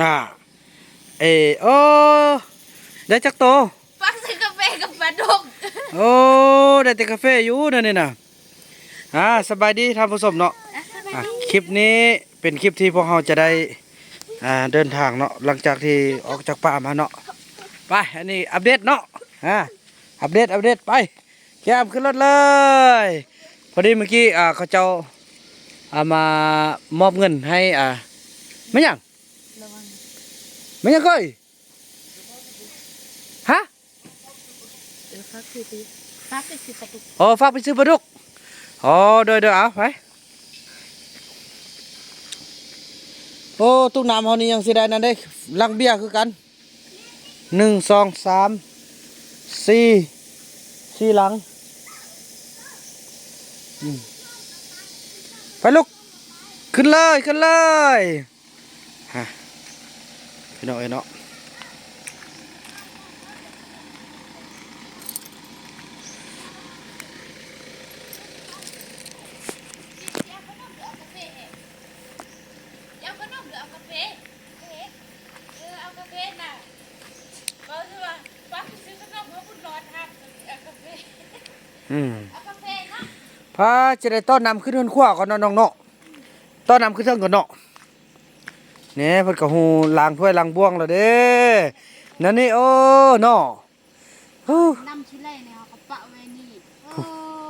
ອ່າ ເອ ໂອ້ ໄດ້ຈັກໂຕ? ຝາກຊື້ກາແຟກັບປາດຸກ. ໂອ້ ໄດ້ແຕ່ກາແຟຢູ່ແນວນີ້ນະ. ອ່າ ສະບາຍດີທ່ານຜູ້ຊົມເນາະ. ອ່າ ສະບາຍດີ. ອ່າ ຄລິບນີ້ເປັນຄລິບທີ່ພວກເຮົາຈະໄດ້ ອ່າ ເດີນທາງເນາະ ຫຼັງຈາກທີ່ອອກຈາກປ່າມາເນາະ. ໄປ ອັນນີ້ອັບເດດເນາະ. ອ່າ ອັບເດດ ອັບເດດ ໄປ ແກ້ມຂຶ້ນລົດເລີຍ. ພໍດີມື້ກີ້ ອ່າ ເຂົາເຈົ້າ ອ່າ ມາມອບເງິນໃຫ້ ອ່າ ແມ່ນຫຍັງ? ລະວັງ ແມ່ນຫຍັງເອີຍ? ຮະ? ເອີ ຝາກຊື້ ຝາກໄປຊື້ປາດຸກ. ອໍ ຝາກໄປຊື້ປາດຸກ. ອໍ ໂດຍ ໂດຍ ເອົາໄປ. ໂອ້ ຕຸກນ້ຳເຮົານີ້ຍັງຊິໄດ້ນັ້ນເດ້ ລັງເບຍຄືກັນ. ໜຶ່ງ ສອງ ສາມ ສີ່ ສີ່ຫຼັງ. ອືມ ໄປລູກ ຂຶ້ນເລີຍ ຂຶ້ນເລີຍ. ຮະ ພີ່ນ້ອງເອີຍເນາະ. ອືມ ພາຈະໄດ້ຕ້ອນນ້ຳຂຶ້ນເຮືອນຄົວກ່ອນເນາະນ້ອງເນາະ. ຕ້ອນນ້ຳຂຶ້ນເທິງກ່ອນເນາະ. ແນ່ ເພິ່ນກໍຮູ້ລ້າງຖ້ວຍລ້າງບ່ວງແລ້ວເດ້ ນັ້ນນີ້. ໂອ້ ເນາະ ນ້ຳຊິໄຫຼແນວເຮົາກໍປະໄວ້ນີ້. ໂອ້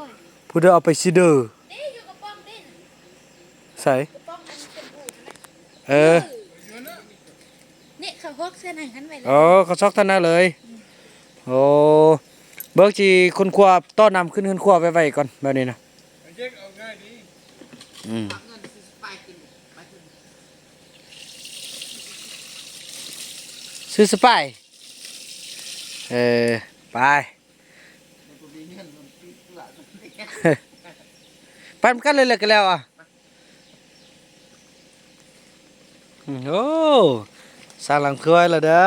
ຍ ຜູ້ໃດເອົາໄປຊິເດີ. ເດ້ ຢູ່ກະປ໋ອງເດ້. ໃສ? ກະປ໋ອງອັນເປັນຮູນະ. ເອີ ນີ້ເຂົາຮອກໃສ່ນັ້ນຫັ້ນໄວ້ແລ້ວ. ອໍ ເຂົາຊອກທາງນັ້ນເລີຍ. ອືມ ໂອ້ ເບິ່ງຊິຄົ້ນຄວ້າຕໍ່ນ້ຳຂຶ້ນເຮືອນຄົວໄວໆກ່ອນ ແບບນີ້ນະ. ອືມ ຊື້ສະປາຍ. ເອີ ໄປ ໄປນຳກັນເລີຍ ແລ້ວກໍແລ້ວອະ. ໂອ້ ສ້າງຫຼັງຄວາຍແລ້ວເດີ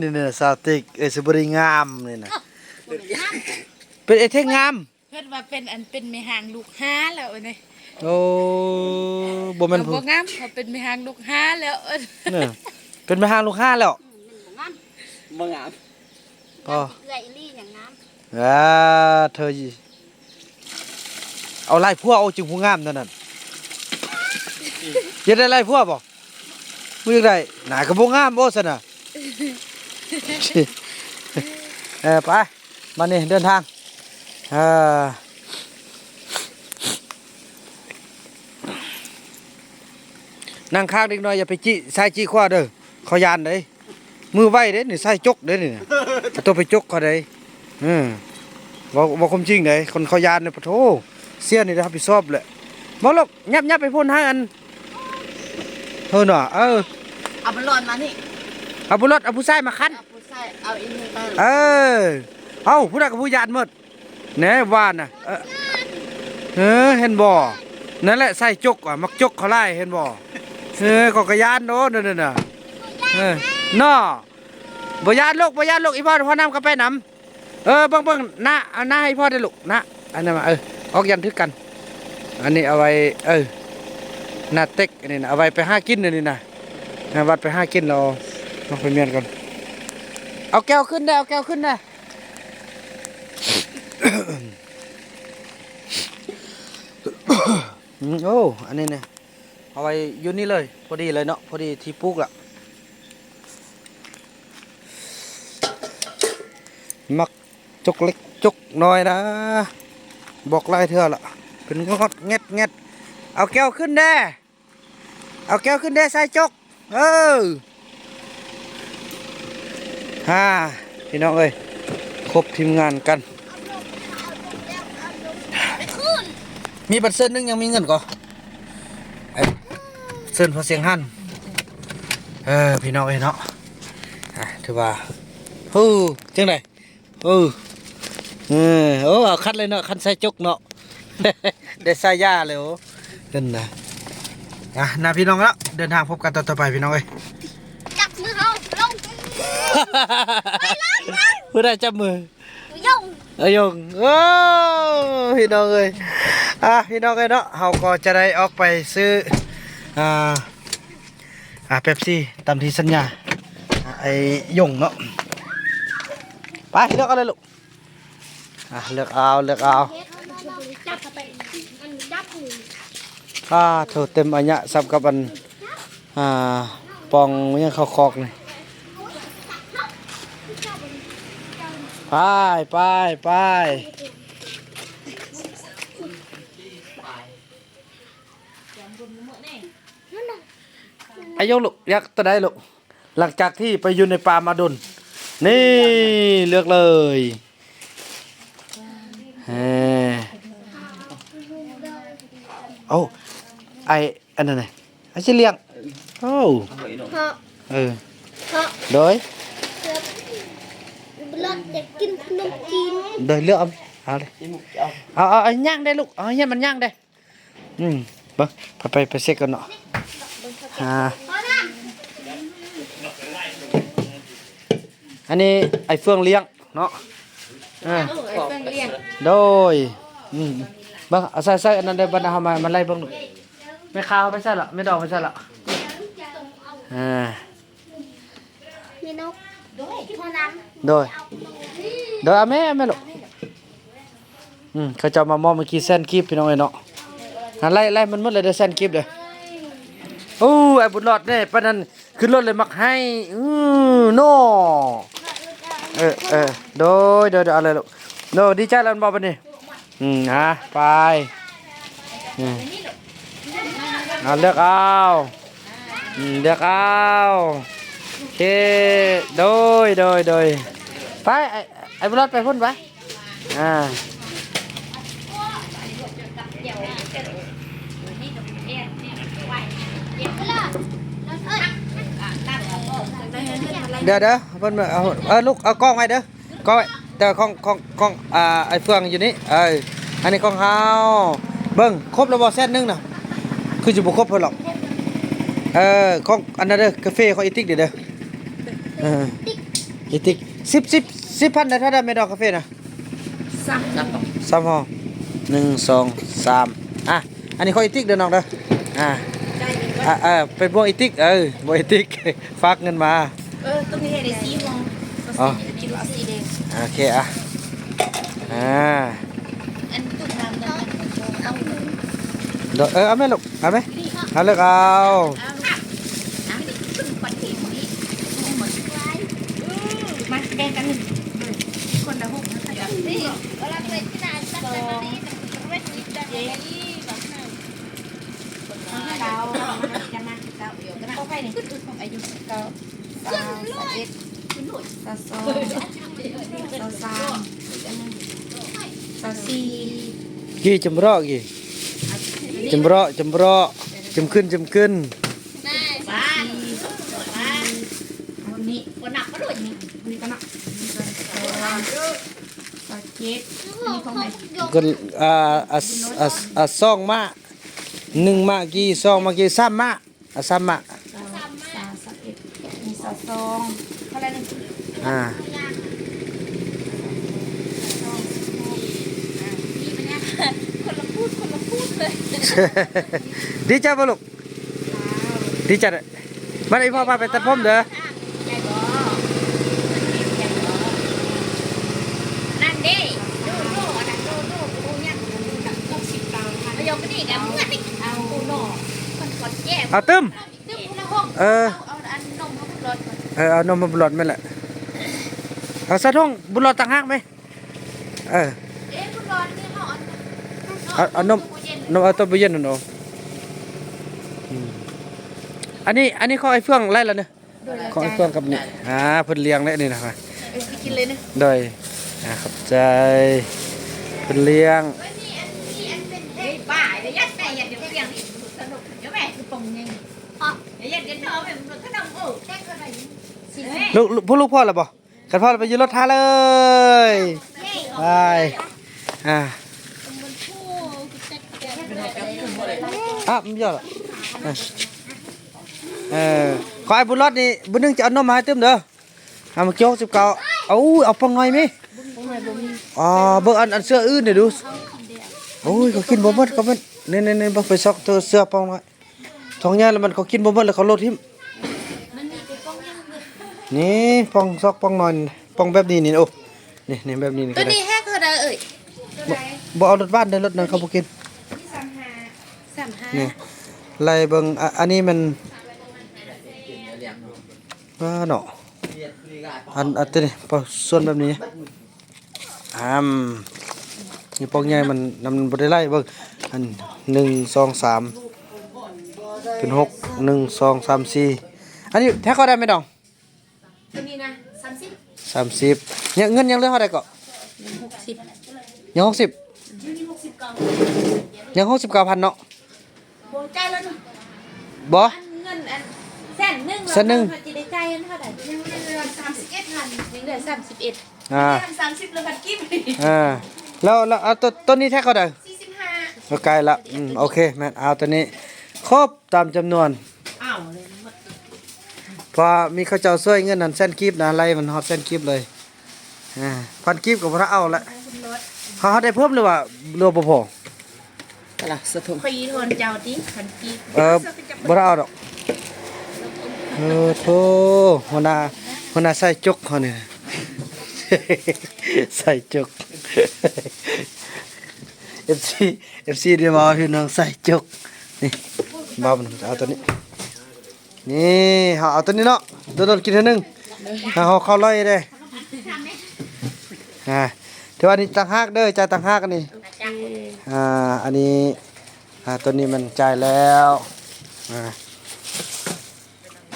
ນີ້ນະ ສາວຕິກ ເອີຍ ຊິບໍ່ໄດ້ງາມນີ້ນະ. ເປັນເອເທັກງາມ. ເພິ່ນວ່າເປັນອັນ ເປັນແມ່ຮ້າງລູກຫ້າແລ້ວນີ້. ໂອ້ ບໍ່ແມ່ນ ເຮົາບໍ່ງາມ ເຮົາເປັນແມ່ຮ້າງລູກຫ້າແລ້ວ. ເອີ ເປັນແມ່ຮ້າງລູກຫ້າແລ້ວ. ອືມ ມັນບໍ່ງາມ ບໍ່ງາມ. ອໍ ເອື້ອຍອີ່ຫຼີຍັງງາມ. ອ່າ ເທີ ເອົາຫຼາຍຜົວ ໂອ້ ຈຶ່ງຜູ້ງາມເທົ່ານັ້ນ. ຢາກໄດ້ຫຼາຍຜົວບໍ່? ບໍ່ຢາກໄດ້ ໜ້າກໍບໍ່ງາມບໍ່ຊັ້ນນະ. ເອີ ໄປ ມານີ້ເດີນທາງ. ເອີ ນັ່ງຂ້າງເດັກນ້ອຍ ຢ່າໄປຈີ້ຊ້າຍຈີ້ຂວາເດີ ເຂົາຢ້ານເດ້. ມືໄວເດ້ນີ້ ໃສ່ຈົກເດ້ນີ້ນະ ບໍ່ຕ້ອງໄປຈົກເຂົາເດ້. ເອີ ເວົ້າ ເວົ້າຄວາມຈິງເດ້ ຄົນເຂົາຢ້ານເດ້. ປະໂທ ເສຍນີ້ໄດ້ຮັບຜິດຊອບແຫຼະ. ບໍ່ລູກ ຫຍັບໆ ໄປພຸ້ນ ໃຫ້ອັນ ເອີ ນະ ເອີ ເອົາບຸນຫຼອດມານີ້ ເອົາບຸນຫຼອດ ເອົາຜູ້ຊາຍມາຄັນ ເອົາຜູ້ຊາຍ ເອົາອີ່ຫຍັງໄປ. ເອີ ເອົ້າ ຜູ້ໃດກໍຜູ້ຢ້ານໝົດ. ແນ່ວ່ານະ ເອີ ເອີ ເຫັນບໍ່ ນັ້ນແຫຼະ ໃສ່ຈົກອະ ມັກຈົກເຂົາຫຼາຍ ເຫັນບໍ່. ເອີ ເຂົາກໍຢ້ານໂດນນັ້ນນະ. ເອີ ເນາະ ບໍ່ຢ້ານລູກ ບໍ່ຢ້ານລູກ. ອີ່ພໍ່ ພໍ່ນຳກໍໄປນຳ. ເອີ ເບິ່ງ ເບິ່ງ ນ້າ ເອົານ້າໃຫ້ພໍ່ເດີ້ລູກ ນ້າ ອັນນັ້ນມາ. ເອີ ອອກຢັນຖືກກັນ. ອັນນີ້ເອົາໄວ້ ເອີ ໜ້າເຕັກ ອັນນີ້ນະ ເອົາໄວ້ໄປຫາກິນ ອັນນີ້ນະ ນະ ວັດໄປຫາກິນແລ້ວ ເອົາໄປມ້ຽນກ່ອນ. ເອົາແກ້ວຂຶ້ນເດີ້ ເອົາແກ້ວຂຶ້ນເດີ້. ອືມ ໂອ້ ອັນນີ້ນະ ເອົາໄວ້ຢູ່ນີ້ເລີຍ ພໍດີເລີຍເນາະ ພໍດີທີ່ປູກລະ. ມັກຈົກເລັກຈົກນ້ອຍນະ ບອກຫຼາຍເທື່ອລະ ເປັນງອດແງດແງດ. ເອົາແກ້ວຂຶ້ນແດ່. ເອົາແກ້ວຂຶ້ນເດ້ ສາຍຈົກ. ເອີ ຮາ ພີ່ນ້ອງເອີຍ ຄົບທີມງານກັນ. ມີບັດເຊີນໜຶ່ງ ຍັງມີເງິນກໍ ເອີ ເຊີນພໍສຽງຫັນ. ເອີ ພີ່ນ້ອງເອີຍເນາະ ອ່າ ຖືວ່າ ໂອ້ ຈັ່ງໃດ? ເອີ ເອີ ໂອ້ ເອົາຄັນເລີຍເນາະ ຄັນສາຍຈົກເນາະ ໄດ້ສາຍຢາເລີຍ. ໂອ້ ເປັນນະ ອ່ະ ນະ ພີ່ນ້ອງເນາະ ເດີນທາງພົບກັນຕອນຕໍ່ໄປ ພີ່ນ້ອງເອີຍ. ຈັບມືເຮົາລົງ ໄປລົງ ຜູ້ໃດຈັບມື? ຢົງ ເອີ ຢົງ. ໂອ້ ພີ່ນ້ອງເອີຍ ອ່ະ ພີ່ນ້ອງເອີຍເນາະ ເຮົາກໍຈະໄດ້ອອກໄປຊື້ ອ່າ ອາ ເປັບຊີ ຕາມທີ່ສັນຍາ ອາ ໄອ້ຢົງເນາະ. ໄປ ເລືອກເອົາເລີຍລູກ. ອາ ເລືອກເອົາ ເລືອກເອົາ. ອາ ໂຖ ເຕັມອາຍະສ່ຳກັບອັນ ອາ ປ່ອງຫຍັງເຂົ້າຄອກນີ້. ໄປ ໄປ ໄປ. ອາຍຸລູກ ຢາກໂຕໃດລູກ? ຫຼັງຈາກທີ່ໄປຢູ່ໃນປ່າມາດົນ ນີ້ ເລືອກເລີຍ. ເອີ ໂອ້ ໄອ້ອັນນັ້ນນະ ອາຊິລ້ຽງ. ໂອ້ ເພາະ ເອີ ເພາະ ໂດຍ ເວລາຢາກກິນຂະໜົມຈີນ ໂດຍ ເລືອກເອົາ ເອົາເລີຍ ເອົາ ເອົາ ເອົາຍ່າງໄດ້ລູກ ເອົາໃຫ້ມັນຍ່າງໄດ້. ອືມ ເບິ່ງ ໄປ ໄປ ໄປເຊັກກ່ອນເນາະ. ອ່າ ອັນນີ້ໄອ້ເຟືອງລ້ຽງເນາະ. ເອີ ໂອ້ ໄອ້ເຟືອງລ້ຽງ ໂດຍ. ອືມ ເບິ່ງ ເອົາໃສ່ ໃສ່ອັນນັ້ນໄດ້ ບັດເຮົາມາ ມາໄລ່ເບິ່ງ. ແມ່ຄ້າເອົາໄປໃສ່ລະ ແມ່ດອງໄປໃສ່ລະ. ອ່າ ມີນົກ ໂດຍ ໂດຍ ໂດຍ ເອົາແມ່ ເອົາແມ່ລູກ. ອືມ ເຂົາເຈົ້າມາມອບເມື່ອກີ້ແສນກີບ ພີ່ນ້ອງເອີຍເນາະ. ຫັ້ນ ໄລ່ ໄລ່ມັນໝົດເລີຍເດີ ແສນກີບເດີ. ໂອ້ ໄອ້ບຸນຫຼອດເດ້ ປານນັ້ນຂຶ້ນລົດເລີຍມັກໃຫ້. ອື ໂນ ເອີ ເອີ ໂດຍ ໂດຍ ໂດຍ ເອົາເລີຍລູກ. ໂດຍ ດີໃຈແລ້ວແມ່ນບໍ່ບັດນີ້? ອືມ ອ່າ ໄປ ອືມ ອ່າ ເລືອກເອົາ ອືມ ເລືອກເອົາ. ໂອເຄ ໂດຍ ໂດຍ ໂດຍ. ໄປ ໄອ້ ໄອ້ບຸນຫຼອດໄປພຸ້ນໄປ. ອ່າ ດຽວ ດຽວ ເພິ່ນ ເອີ ລູກ ເອົາກ້ອງໄວ້ເດີ. ກໍແຕ່ຂອງ ຂອງ ຂອງ ອ່າ ໄອ້ເຟືອງຢູ່ນີ້ ເອີ ອັນນີ້ຂອງເຮົາ. ເບິ່ງ ຄົບແລ້ວບໍ່ແສນໜຶ່ງນະ? ຄືຊິບໍ່ຄົບເພິ່ນຫຼອກ. ເອີ ຂອງອັນນັ້ນເດີ ກາເຟຂອງອີຕິກເດີ ເດີ ເອີ ອີຕິກ ສິບ ສິບ ສິບພັນໄດ້ເທົ່າໃດແມ່ດອກກາເຟນະ? ສາມ ສາມຫ່ອ ໜຶ່ງ ສອງ ສາມ ອ່ະ ອັນນີ້ຂອງອີຕິກເດີນ້ອງເດີ. ອ່າ ອ່າ ເອີ ໄປບ່ວງອີຕິກ ເອີ ບ່ວງອີຕິກ ຝາກເງິນມາ. ເອີ ຕົງນີ້ໃຫ້ໄດ້ສີ່ຫ່ອ ອໍ ກິນເອົາສີແດງ. ໂອເຄ ອ່ະ ອ່າ ອັນຕຸ່ມນ້ຳນັ້ນ ເອີ ເອົາແມ່ລູກ ເອົາແມ່ ເອົາເລືອກເອົາ. ມາແບ່ງກັນ ຄົນລະຫົກນະ. ເກົ້າ ຈະມາເກົ້າ ເອົາໄປນີ້ ອາຍຸສິບເກົ້າ ຊາວ ຊາວເອັດ ຊາວສອງ ຊາວສາມ ຊາວສີ່ ກີ່ຈຳເຣາະ ກີ່ຈຳເຣາະ ຈຳເຣາະ ຈຳຂຶ້ນ ຈຳຂຶ້ນ. ນີ້ ນີ້ກໍນັບມາໂລດ ນີ້ ນີ້ກໍນັບ ຊາວເຈັດ ນີ້ຂອງໃຜ? ກໍ ອ່າ ອ່າ ອ່າ ສອງມະ ໜຶ່ງມະກີ່ ສອງມະກີ່ ສາມມະ ອ່າ ສາມມະ ສາມ ຊາວເອັດ ມີຊາວສອງ ເທົ່າໃດນີ້? ອ່າ ຄົນລະພູດ ຄົນລະພູດເລີຍ. ດີໃຈບໍ່ລູກ? ດີໃຈເດີ. ມາ ອີ່ພໍ່ພາໄປຕັດຜົມເດີ. ໃຫຍ່ບໍ່? ນັ້ນເດ້ ໂນ ໂນ ອັນນັ້ນໂນ ໂນ ບໍ່ຮູ້ຫຍັງ ບໍ່ຮູ້ຈັກ ຫົກສິບເກົ້າພັນ ປະໂຫຍກນີ້ກໍເໝືອນ ເອົາໂນ ມັນກອດແກ້ວ ເອົາຕື່ມ ຕື່ມຄົນລະຫົກ ເອີ ເອົາ ເອົາອັນນົມໃຫ້ບຸນຫຼອດກ່ອນ ເອີ ເອົານົມໃຫ້ບຸນຫຼອດແມ່ນແຫຼະ ເອົາໃສ່ຖົງບຸນຫຼອດຕ່າງຫາກແມ່. ເອີ ເອ ບຸນຫຼອດນີ້ເຮົາເອົາ ເອົາ ເອົານົມ ນົມເອົາຕົ້ມບໍ່ເຢັນນັ້ນເນາະ. ອືມ ອັນນີ້ ອັນນີ້ຂອງໄອ້ເຟືອງໄລ່ລະເນາະ ຂອງໄອ້ເຟືອງກັບນີ້ ອ່າ ເພິ່ນລ້ຽງແລ້ວນີ້ນະ ເອີ ຊິກິນເລີຍນະ ໂດຍ ອ່າ ຂອບໃຈ ເພິ່ນລ້ຽງ. ລູກ ລູກ ພວກລູກພໍ້ແລ້ວບໍ່? ຄັນພໍ້ແລ້ວໄປຢູ່ລົດຖ້າເລີຍ ໄປ ອ່າ ອ່ະ ມັນເຍາະລະ ເອີ ຂອງອ້າຍບຸນຫຼອດນີ້ ບຸນໜຶ່ງຈະເອົານົມມາໃຫ້ຕື່ມເດີ. ເອົາມາກ່ຽວ ຫົກສິບເກົ້າ ເອົາ ເອົາປ່ອງໜ້ອຍມີ ອໍ ເບິ່ງອັນ ອັນເສື້ອອື່ນນີ້ດູ ໂອ້ຍ ເຂົາກິນບໍ່ໝົດ ເຂົາເປັນ ນີ້ໆໆ ເບິ່ງໄປຊອກເສື້ອປ່ອງໜ້ອຍ ທ້ອງໃຫຍ່ແລ້ວມັນ ເຂົາກິນບໍ່ໝົດແລ້ວເຂົາໂລດຖິ້ມ. ນີ້ປ່ອງຊອກປ່ອງນ້ອຍ ປ່ອງແບບນີ້ນີ້ ໂອ້ ນີ້ ນີ້ແບບນີ້ນີ້ ໂຕນີ້ແຮກເທົ່າໃດເອີຍ? ບໍ່ ບໍ່ເອົາລົດບ້ານເດີ ລົດນັ້ນເຂົາບໍ່ກິນ. ນີ້ ໄລ່ເບິ່ງ ອາ ອັນນີ້ມັນ ອ່າ ເນາະ ອັນ ອັນຕົວນີ້ ສ່ວນແບບນີ້ ອາ ນີ້ປ່ອງໃຫຍ່ມັນ ນຳ ມັນບໍ່ໄດ້ໄລ່ເບິ່ງ ອັນ ໜຶ່ງ ສອງ ສາມ ເປັນຫົກ ໜຶ່ງ ສອງ ສາມ ສີ່ ອັນນີ້ແທ້ເທົ່າໃດແມ່ດອງ? ຕົວນີ້ນະ ສາມສິບ ສາມສິບ ຍັງ ເງິນຍັງເຫຼືອເທົ່າໃດເກາະ? ຍັງຫົກສິບ ຍັງຫົກສິບ ຍັງຫົກສິບເກົ້າພັນເນາະ. ບໍ່ຈ່າຍແລ້ວນະ ບໍ່ ອັນເງິນອັນແສນໜຶ່ງ ແສນໜຶ່ງ ເຮົາຊິໄດ້ຈ່າຍເທົ່າໃດ? ຍັງເຫຼືອສາມສິບເອັດພັນ ຍັງເຫຼືອສາມສິບເອັດ ອ່າ ສາມສິບແລ້ວພັນກີບ ອ່າ ແລ້ວ ແລ້ວເອົາຕົວ ຕົວນີ້ແທ້ເທົ່າໃດ? ສີ່ສິບຫ້າ ເອີ ໃກ້ລະ ອືມ ໂອເຄ ແມ່ນ ເອົາຕົວນີ້ຄົບຕາມຈຳນວນ ເອົາເລີຍ ເພາະວ່າມີເຂົາເຈົ້າຊ່ວຍເງິນຫັ້ນແສນກີບນະ ໄລ່ມັນຮອດແສນກີບເລີຍ. ອ່າ ພັນກີບກໍບໍ່ທັນເອົາລະ ເຮົາ ເຮົາໄດ້ເພີ່ມ ຫຼືວ່າ ຫຼືວ່າບໍ່ພໍ? ກະລະສະທົງ ຂ້ອຍທອນເຈົ້າຕິ ພັນກີບ ເອີ ບໍ່ໄດ້ເອົາດອກ. ເອີ ໂທ້ ຫົວໜ້າ ຫົວໜ້າສາຍຈົກເຮົານີ້ ສາຍຈົກ ເອັຟຊີ ເອັຟຊີ ໄດ້ເວົ້າ ພີ່ນ້ອງ ສາຍຈົກ ນີ້ ເວົ້າ ເອົາຕົວນີ້. ນີ້ ເຮົາເອົາໂຕນີ້ເນາະ ໂດນໆ ກິນເທື່ອໜຶ່ງ ເຮົາເຂົ້າລອຍເດ້ ອ່າ ຖືວ່ານີ້ຕ່າງຫາກເດີ ຈ່າຍຕ່າງຫາກອັນນີ້ ໂອເຄ ອ່າ ອັນນີ້ ອ່າ ໂຕນີ້ມັນຈ່າຍແລ້ວ ອ່າ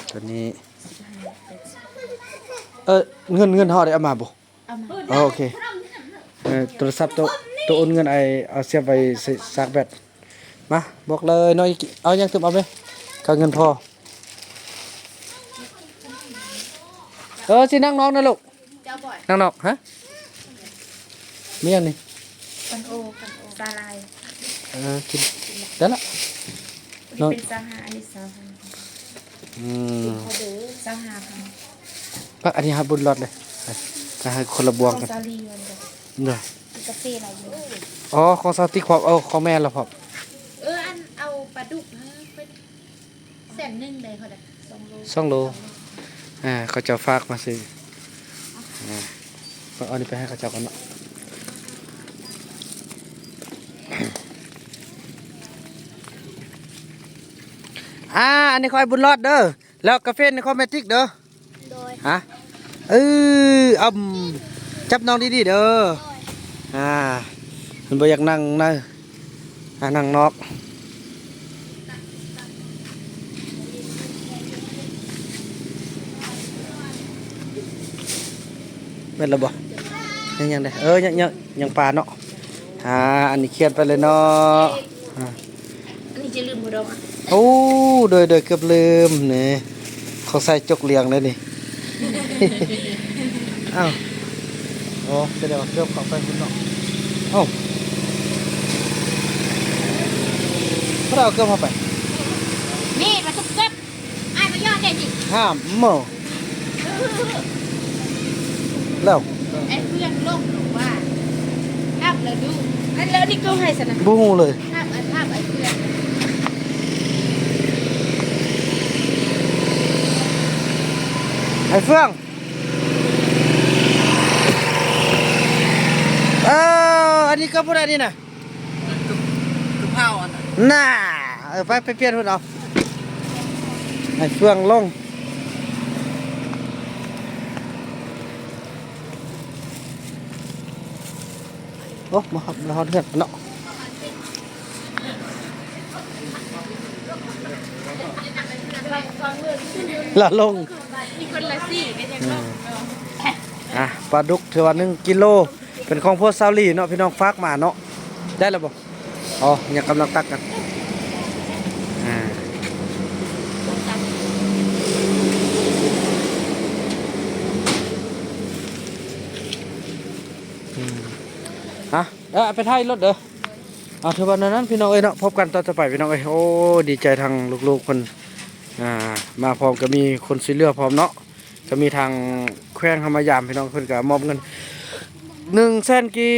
ໂຕນີ້ ເອີ ເງິນ ເງິນເຮົາໄດ້ເອົາມາບໍ່? ອໍ ໂອເຄ ເອີ ໂທລະສັບໂຕ ໂຕໂອນເງິນ ອ້າຍເອົາສຽບໄວ້ ຊາກແບັດ ມາ ບອກເລີຍເນາະ ເອົາຫຍັງຕື່ມເອົາເລີຍ ກະເງິນພໍ ເອີ ຊິນັ່ງນອກນະລູກ ເຈົ້າບອຍ ນັ່ງນອກ ຮະ ມີຫຍັງນີ້? ຄັນໂອ ຄັນໂອ ສາຫຼ່າຍ ເອີ ກິນ ໄດ້ລະ ນີ້ເປັນຊາວຫ້າ ອັນນີ້ຊາວຫ້າ ອືມ ກິນພໍເດີ ຊາວຫ້າພັນ ປັກ ອັນນີ້ໃຫ້ບຸນລອດເລີຍ ໃຫ້ຄົນລະບ່ວງກັນ ຂອງສາລີມັນເດີ ເດີ ມີກາເຟຫຼາຍຢູ່ ອໍ ຂອງສາວຕິກພ້ອມ ເອີ ຂອງແມ່ລະພ້ອມ ເອີ ອັນເອົາປາດຸກ ເອີ ເພິ່ນ ແສນໜຶ່ງໄດ້ເທົ່າໃດ? ສອງໂລ ສອງໂລ ອ່າ ເຂົາເຈົ້າຝາກມາຊື້ ອ່າ ເອົາອັນນີ້ໄປໃຫ້ເຂົາເຈົ້າກ່ອນເນາະ ອ່າ ອັນນີ້ຂອງອ້າຍບຸນລອດເດີ ແລ້ວກາເຟນີ້ຂອງແມ່ຕິກເດີ ໂດຍ ຮະ ເອີ ອຳ ຈັບນ້ອງດີໆ ເດີ ໂດຍ ອ່າ ເພິ່ນບໍ່ຢາກນັ່ງໃນ ອ່າ ນັ່ງນອກ ແມ່ນແລ້ວບໍ່? ຍັງ ຍັງເດ້ ເອີ ຍັງ ຍັງ ຍັງປາເນາະ ອ່າ ອັນນີ້ຂຽນໄປເລີຍເນາະ ອ່າ ອັນນີ້ຈະລືມບໍ່ດອກ ໂອ້ ໂດຍ ໂດຍ ເກືອບລືມນີ້ ເຂົາໃສ່ຈົກລຽງເດ້ນີ້ ອ້າວ ໂອ້ ສະແດງວ່າເກືອບເຂົ້າໄປພຸ້ນເນາະ ເອົ້າ ບໍ່ໄດ້ເອົາເກືອບເຂົ້າໄປ ນີ້ປາດຸກເກືອບ ອ້າຍບໍ່ຢອກແດ່ນີ້ ຫ້າມເໝີ ແລ້ວ ໄອ້ເຟືອງລົງ ຫຼືວ່າ ຮັບແລ້ວດູ ອັນແລ້ວນີ້ກໍໃຫ້ຊັ້ນນະ ບໍ່ຮູ້ເລີຍ ຮັບ ອັນ ຮັບໄອ້ເຟືອງ ໄອ້ເຟືອງ ເອີ ອັນນີ້ກໍບໍ່ໄດ້ນີ້ນະ ຄື ຄືເຜົາອັນນັ້ນ ນ່າ ເອີ ໄປ ໄປປ່ຽນພຸ້ນເອົາ ໃຫ້ເຟືອງລົງ ໂອ້ ມາຮອດ ມາຮອດເຮືອນເນາະ ລະລົງ ມີຄົນລະສີ່ເປັນຫຍັງ ອືມ ເນາະ ອ່ະ ປາດຸກຖືວ່າໜຶ່ງກິໂລ ເປັນຂອງພວກສາວຫຼີເນາະ ພີ່ນ້ອງຝາກມາເນາະ ໄດ້ແລ້ວບໍ່? ອໍ ຍັງກຳລັງຕັກກັນ ອ່າ ອືມ ອ່ະ ເອີ ໄປຖ່າຍລົດເດີ ອ່າ ຖືວ່າແນວນັ້ນພີ່ນ້ອງເອີຍເນາະ ພົບກັນຕອນຕໍ່ໄປພີ່ນ້ອງເອີຍ ໂອ້ ດີໃຈທາງລູກໆເພິ່ນ ອ່າ ມາພ້ອມ ກໍມີຄົນຊ່ວຍເຫຼືອພ້ອມເນາະ ກໍມີທາງແຂວງເຮົາມາຢາມພີ່ນ້ອງ ເພິ່ນກໍມອບເງິນໜຶ່ງແສນກີ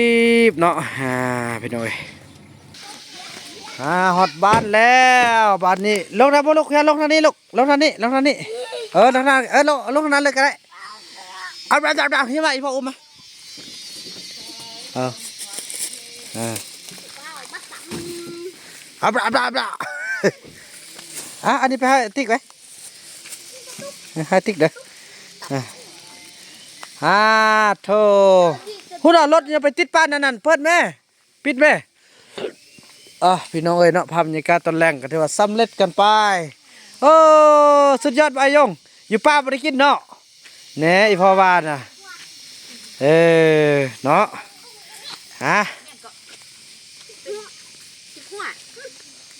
ບເນາະ ອ່າ ພີ່ນ້ອງເອີຍ ອ່າ ຮອດບ້ານແລ້ວ ບາດນີ້ລົງໄດ້ບໍ່ລູກ ຢ່າລົງທາງນີ້ລູກ ລົງທາງນີ້ ລົງທາງນີ້ ເອີ ທາງນັ້ນ ເອີ ລົງ ລົງທາງນັ້ນເລີຍກໍໄດ້. ເອົາ ເອົາ ເອົາ ເອົາ ພີ່ມາ ອີ່ພໍ່ອຸ້ມມາ. ເອີ ເອີ ເອົາ ເອົາ ເອົາ ເອົາ ອ່ະ ອັນນີ້ໄປໃຫ້ຕິກໄວ້ ໃຫ້ຕິກເດີ. ອ່າ ອ່າ ໂທ້ ພຸ້ນເອົາລົດຢ່າໄປຕິດປ້າຍນັ້ນ ນັ້ນ ເປີດແມ່ ປິດແມ່. ອ່າ ພີ່ນ້ອງເອີຍເນາະ ພາບບັນຍາກາດຕອນແລງກໍຖືວ່າສຳເລັດກັນໄປ. ໂອ້ ສຸດຍອດບາຍຍົງ ຢູ່ປ່າບໍ່ໄດ້ກິນເນາະ. ແນ່ ອີ່ພໍ່ວ່ານະ ເອີ ເນາະ ຮະ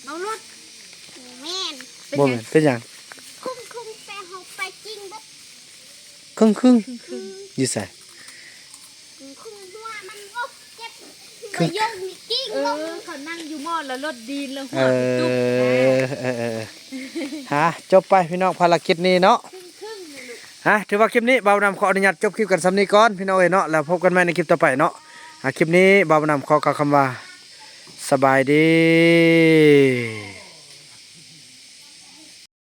ເມົາລົດ ແມ່ນ ບໍ່ແມ່ນ ເປັນຫຍັງ? ເປັນຫຍັງ? ຄຸງໆ ແປເຮົາໄປກິນເບິດ ຄຶ່ງໆ ຢູ່ໃສ? ຄຸງຫົວມັນ ໂອ້ ເຈັບ ມາຍົງນີ້ກິ້ງ ເອີ ລົງ ເຂົານັ່ງຢູ່ໝໍ້ແລ້ວລົດດີນແລ້ວຫົວ ເອີ ໄປຈຸກນະ ເອີ ເອີ ເອີ ຮະ ຈົບໄປພີ່ນ້ອງ ພາລະກິດນີ້ເນາະ ຄຶ່ງໆ ນີ້ລູກ ຮະ ຖືວ່າຄລິບນີ້ບ່າວບຸນນຳຂໍອະນຸຍາດຈົບຄລິບກັນສ່ຳນີ້ກ່ອນພີ່ນ້ອງເອີຍເນາະ ແລ້ວພົບກັນໃໝ່ໃນຄລິບຕໍ່ໄປເນາະ. ອາ ຄລິບນີ້ບ່າວບຸນນຳຂໍກ່າວຄຳວ່າ ສະບາຍດີ.